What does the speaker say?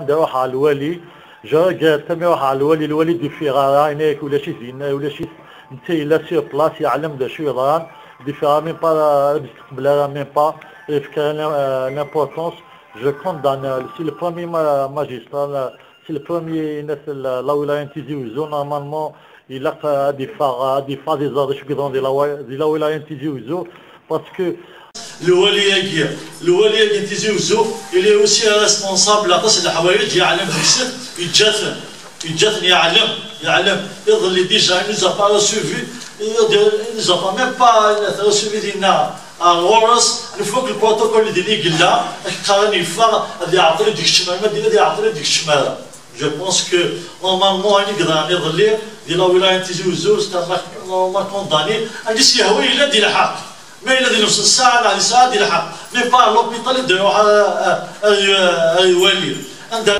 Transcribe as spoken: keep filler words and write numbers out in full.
Anda ruḥeɣ ɣer lwali, je regrette mi ruḥeɣ ɣer lwali, lwali d-ifiɣ ara, yenna-yak ulac-it dinna, ulac-it, netta yella sur place, yeɛlem d acu yeḍran, d-ifiɣ ara même pas ad isteqbel ara, même pas yefka ara l'importance. Je condamne, c'est le premier ma- magistrat, c'est le premier, la wilaya n Tizi Ouzou, normalement ilaq ad iffeɣ, ad iffeɣ ad iẓer d acu yeḍran di la wilaya n Tizi Ouzou, parce que lwali-agi, lwali-agi n Tizi Ouzou, il est aussi responsable aṭas n leḥwayeǧ, yeɛlem deg-sen, yeǧǧa-ten, yeǧǧa-ten yeɛlem, yeɛlem. Iḍelli déjà, il nous a pas reçu, il nous a pas même pas reçu dinna ɣur-s, nfuk le protocole din i yella, qqaren yeffeɣ, ad iɛeṭṭel ad ikeččem, ma ad iɛeṭṭel ad ikeččem ara. Je pense que normalement ayen i yeḍran iḍelli di la wilaya n Tizi Ouzou, c'est un acte normalement condamné. Anda i s-yehwa yella di lḥeqq. Ma yella di nefs ssaɛa neɣ di ssaɛa di lḥeqq. Mais pas à l'hôpital i d-iruḥ ad iwali. Anda